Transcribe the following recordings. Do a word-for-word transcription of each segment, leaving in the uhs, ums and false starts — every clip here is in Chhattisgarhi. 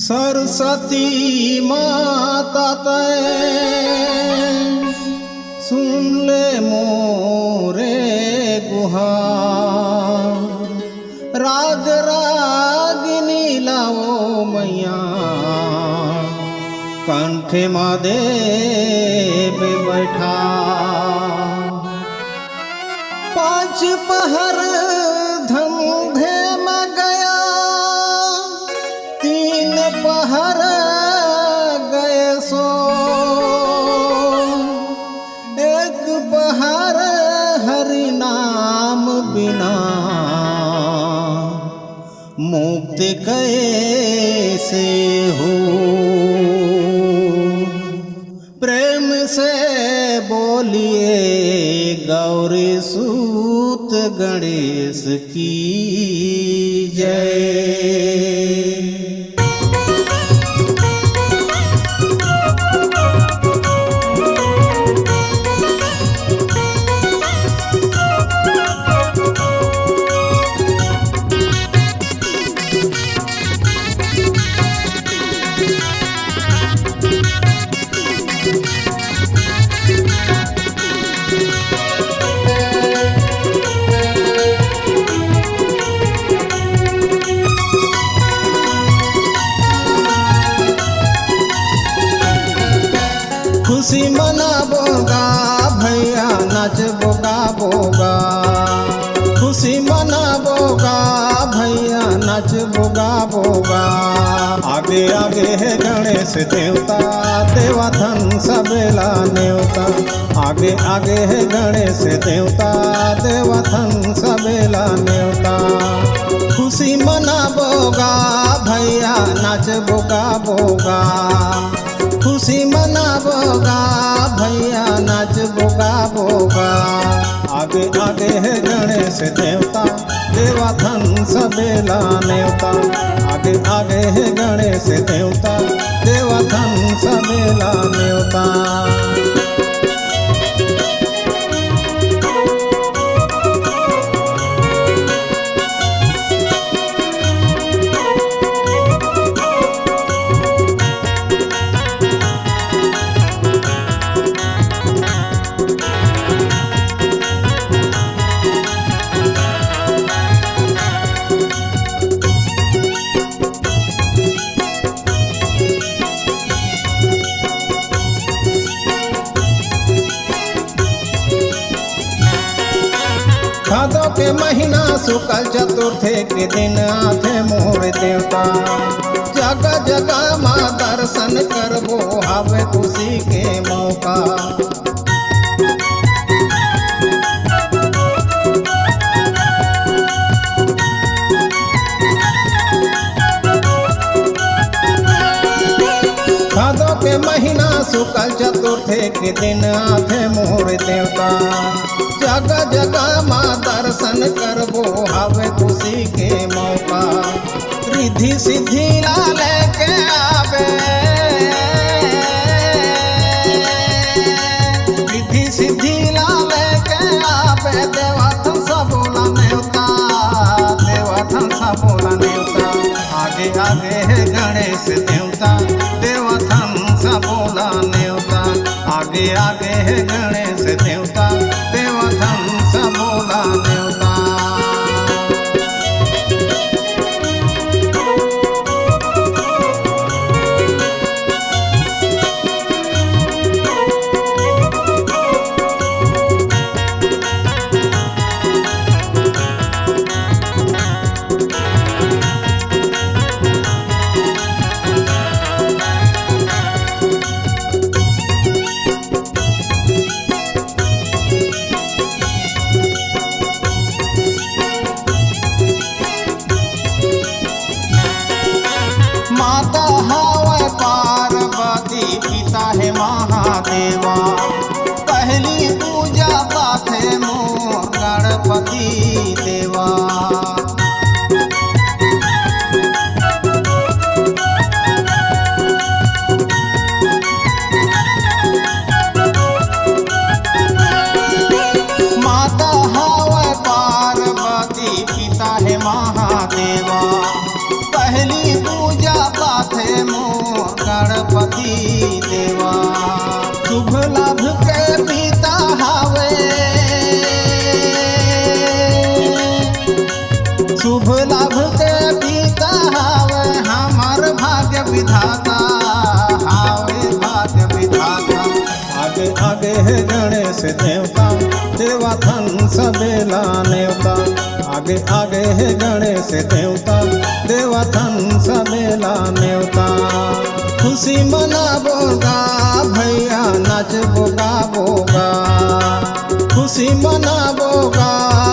सरस्वती माता तैं सुन ले मोरे गुहार। राग रागिनी ला ओ मैया कंठ मा देबे बइठार। पाँच पहर धंधे म गया, तीन पहर गए सो, एक पहर हरि नाम बिना मुक्त कैसे हो। प्रेम से बोलिए गौरी सूत गणेश की जय। खुशी मनाबो गा भैया, नाचबो गाबो गा। खुशी मनाबो गा भैया, नाचबो गाबो गा। आगे आगे हे गणेश देवता, देवा धन सबेला नेवता। आगे आगे हे गणेश देवता, देवा धन सबेला नेवता। खुशी मनाबो गा भैया, नाचबो गाबो गा। खुशी मनाबो गा भैया, नाचबो गाबो गा। आगे आगे हे गणेश देवता, देवा धन सबेला नेवता। आगे आगे हे गणेश देवता, देवा धन सबेला नेवता। भादो के महीना शुक्ल चतुर्थी के दिन आथे मोर देवता। जगह जगह मा दर्शन करबो, हवे खुशी के मौका। भादो के महीना शुक्ल चतुर्थी के दिन आथे मोर देवता। जगह जगह मा दर्शन करबो, हवे खुशी के मौका। रिद्धि सिद्धि ला लेके आबे, रिद्धि सिद्धि ला लेके आबे, देवा धन सबो ला नेवता, देवा धन सबो ला नेवता। आगे आगे हे गणेश देवता, देवा धन सबो ला नेवता। आगे आगे हे गणेश देवता, देवा धन सबो ला नेवता। माता हवय पार्वती, पिता हे महादेवा। पहली पूजा पाथे मोर गणपति देवा। माता हवय पार्वती, पिता हे महादेवा। पहली पूजा पाथे देवता, देवथन सबेला नेवता। आगे आगे हे गणेश देवता, देवथन सबेला नेवता। खुशी मनाबो गा भैया, नाचबो गाबो गा। खुशी मनाबो गा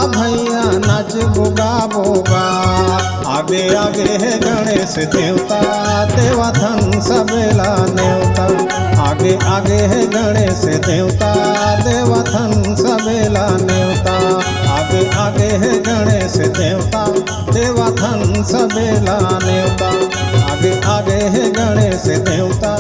भैया, नाचबो गाबो गा। आगे आगे हे गणेश देवता, देवथन सबेला नेवता। आगे आगे हे गणेश देवता, देवथन सबेला नेवता। आगे आगे हे गणेश देवता, देवथन सबेला नेवता। आगे आगे हे गणेश देवता,